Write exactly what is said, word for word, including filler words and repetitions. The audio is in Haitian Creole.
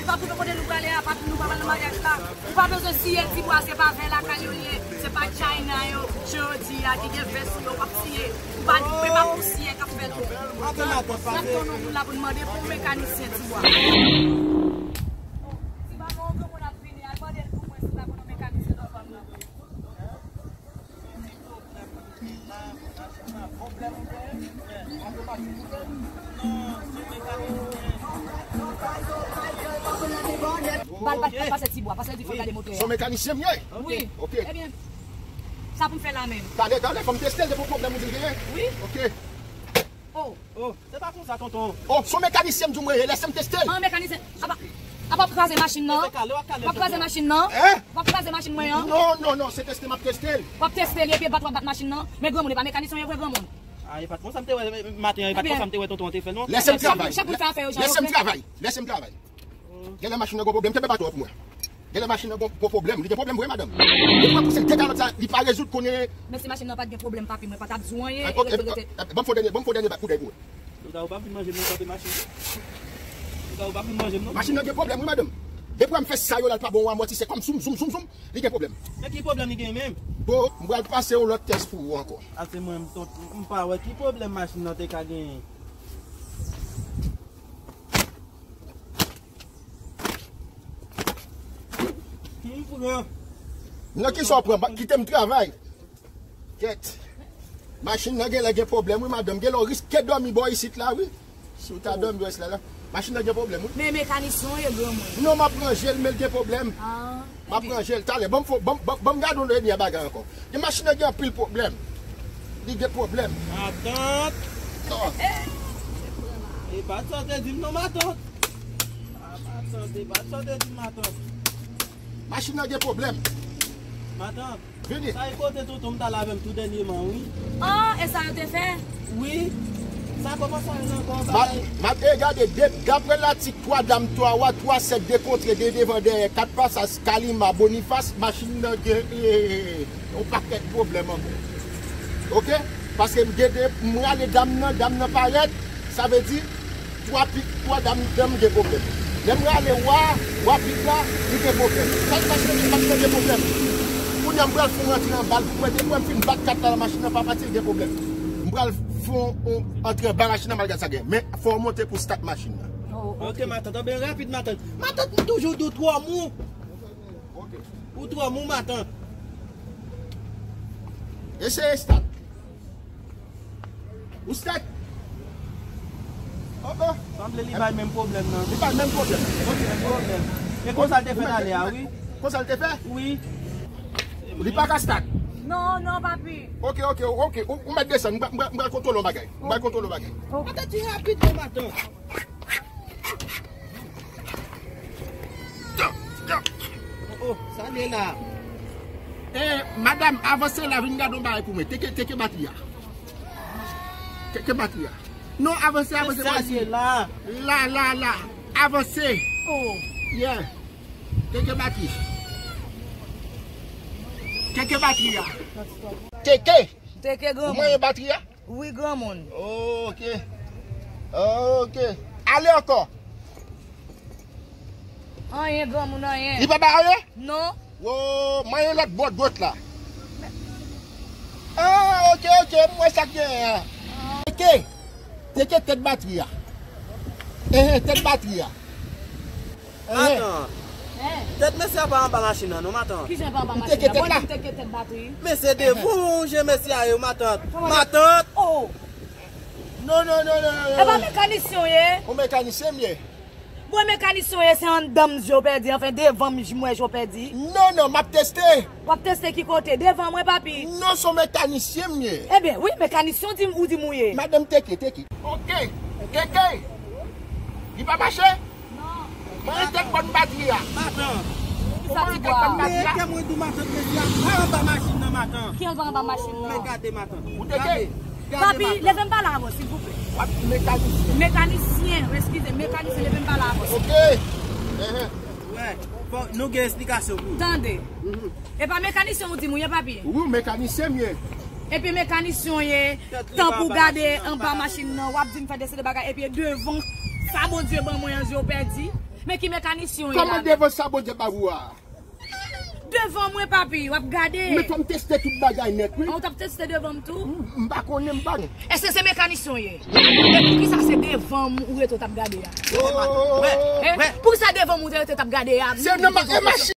Pa pou kote nou prale a, pa nou pa pral nan maryaj la. Ou pa bezwen siye tibwa, se pa vè lakay yo ye, se pa China yo, jan yo di a, ki gen vè sou yo, w ap siye. Ou pa, se pa pou siye k ap fèt ou. N ap tann yon moun la pou n mande pou mekanisyen tibwa. Si pa gen yon granmoun ap vini, al mande l pou mwen, si pa gen yon mekanisyen nan fòm nan. Bal pa, pa pase tibwa, pase di fò gade motè a. Se yon mekanisyen m ye? Wi. Ok. Ebyen, sa pou m fè la menm? Talè, talè, fò m teste l, depi yon pwoblèm ou di l genyen. Wi. Ok. Oh. Oh, se pa konsa, tonton. Oh, se yon mekanisyen m di w mwen ye, lèse m teste l. An, mekanisyen. Apa, apa w ap kraze machin nan? W ap kraze machin nan? Hein? W ap kraze machin mwen an? Non, non, non, se teste m ap teste l. W ap teste l, epi e bat w ap bat machin nan? Men granmoun, e pa mekanisyen w ye vre, granmoun. Ah, e pa t konsa m te wè maten an, e pa t konsa m te wè tonton an te fè non. Lèse m travay. Chak moun fè afè yo jan yo vle. Lèse m travay. Lèse m travay. Genlè machin nan gon pwoblèm, kenbe baton an pou mwen. Genlè machin nan gon, gon pwoblèm, li gen pwoblèm vre, madanm. Depi mwen pouse l de kalòt sa, li pa rezoud konnen. Men si machin nan pa t gen pwoblèm, papi, mwen pa t ap di w anyen, e rete, rete. Ban m fè yon dènye, ban m fè yon dènye koudèy pou mwen. Lougarou pa vin manje m nan, kanpe machin. Lougarou pa vin manje m non. Machin nan gen pwoblèm, wi, madanm. Depi mwen fè sa yo la, l pa bon, w amòtisè kòm soum, soum, soum, soum. Li gen pwoblèm. Men ki pwoblèm li gen menm? Bon, m pral pase yon lòt tès pou ou ankò. A se mwen, m, m pa wè ki pwoblèm machin nan te ka genyen. M pran. Nan kisa w pran? Kite m travay. Kèt. Machin nan genlè gen pwoblèm, wi, madanm. Genlè w riske dòmi bò isit la, wi. Si w ta dòmi bò isit la, la. Machin nan gen pwoblèm, wi. Men mekanisyen w ye, granmoun. Non, m ap ranje l, men l gen pwoblèm. Ah. M ap ranje l talè. Ban m fo-, ban, ban, ban m gade yon dènye bagay ankò. Gen machin nan gen anpil pwoblèm. Li gen pwoblèm. Matant. Non. E pa t sa w te di m non, matant. Ah, matant, e pa t sa w te di m, matant. Machin nan gen pwoblèm. Matant. Vini. Sa e kote tonton m t al avè m tou dènyèman, wi. Oh, e sa yo te fè? Wi. Sa kòman sa ye ankò, bagay? M ap, e gade, de, daprè latik twa dam, twa wa, twa sèk, de kontre, de devan, dèyè, kat pasaj, Kalima, Bonifas, machin nan gen, e, e, e, yon pakèt pwoblèm ankò. Oke? Paske m gen de, m rale dam nan, dam nan parèt, sa vle di, twa pi, twa dam, dam gen pwoblèm. Lè m rale wa, wa pik la, li gen pwoblèm. Sa k mache, li pa t gen pwoblèm. Kounye a m pral fè yon antre anba l pou mwen, depi mwen fin bat kat la nan machin nan, pa pati, li gen pwoblèm. M pral fè yon antre anba machin nan, m al gad sa gen. Men, fò w monte pou stat machin nan. Oh, ok, matant, anben rapid, matant. Matant, m toujou di w twò mou. Ou twò mou, matant. Eseye stat. Ou stat. Oh, oh. Sanble li bay menm pwoblèm nan. Li bay menm pwoblèm. Ok, menm pwoblèm. E konsa l te fè talè a, wi. Konsa l te fè? Wi. Li pa ka stat. Non, non, papi. Ok, ok, ok. Ou, ou mèt desann. M pral, m pral, m pral kontwole yon bagay. M pral kontwole yon bagay. Oh. Matant, ti rapid, non, matant. Oh, oh, sa li la. Eh, madanm, avanse la, vin gade yon bagay pou mwen. Teke, teke batri a. Teke batri a. Non, avanse, avanse, sa li la. La, la, la. Avanse. Oh. Yeah. Teke batri. Teke batri a. Teke. Teke granmoun. Ou manyen batri a? Wi, granmoun. Ok. Ok. Ale ankò. Anyen, granmoun, anyen. Li pa bay anyen? Non. Wo, manyen lòt bò dwat la. Ah, ok, ok, m wè sa k genyen an. Teke. Teke tèt batri a. Eh, eh, tèt batri a. Matant. Tèt mesye a pa anba machin nan, non, matant. Kijan pa anba machin nan? Bon, li teke tèt batri. Men se devan w je mesye a ye, matant. Matant. Oh. Non, non, non, non, non. E pa mekanisyen w ye? Yon mekanisyen m ye. Bon, mekanisyen w ye, se anndan m je w pèdi, anfen, devan m je m wè je w pèdi. Non, non, m ap teste. W ap teste ki kote? Devan mwen, papi. Non, se yon mekanisyen m ye. Ebyen, wi, mekanisyen w di, ou di m ou ye. Madanm, teke, teke. Ok, teke. Li pa mache? Non. Mwen tèt bòn batri a. Matant. Ki sa ti bwa? Mwen tèt bòn batri a. Men ke mwen di w matant, mesye a pa anba machin nan, matant. Ki anba, anba machin nan? Men gade, matant. Ou teke? Gade, gade, matant. Papi, leve m pale avè w, silvouplè. W ap mekanisyen. Mekanisyen, eskize, mekanisyen, leve m pale avè w. Ok. Ehe. Wè, fò nou gen esplikasyon pou ou. Tande. Mhm. E pa mekanisyen ou di m ou ye, papi? Wi, mekanisyen m ye. Epi mekanisyen w ye, tan pou gade anba machin nan, w ap di m fè de seri de bagay, epi e devan sa Bondye ban mwen an je w pèdi. Men ki mekanisyen w ye la? Kòman devan sa Bondye ba ou a? Devan mwen, papi, w ap gade. Men fò m teste tout bagay nèt, wi. An, ou t ap teste devan m tou? M pa konnen, m pa. Èske se mekanisyen w ye? E poukisa se devan m ou rete w t ap gade a? Wè, wè. Poukisa devan m ou te rete w t ap gade a? Se nan ma- e machin.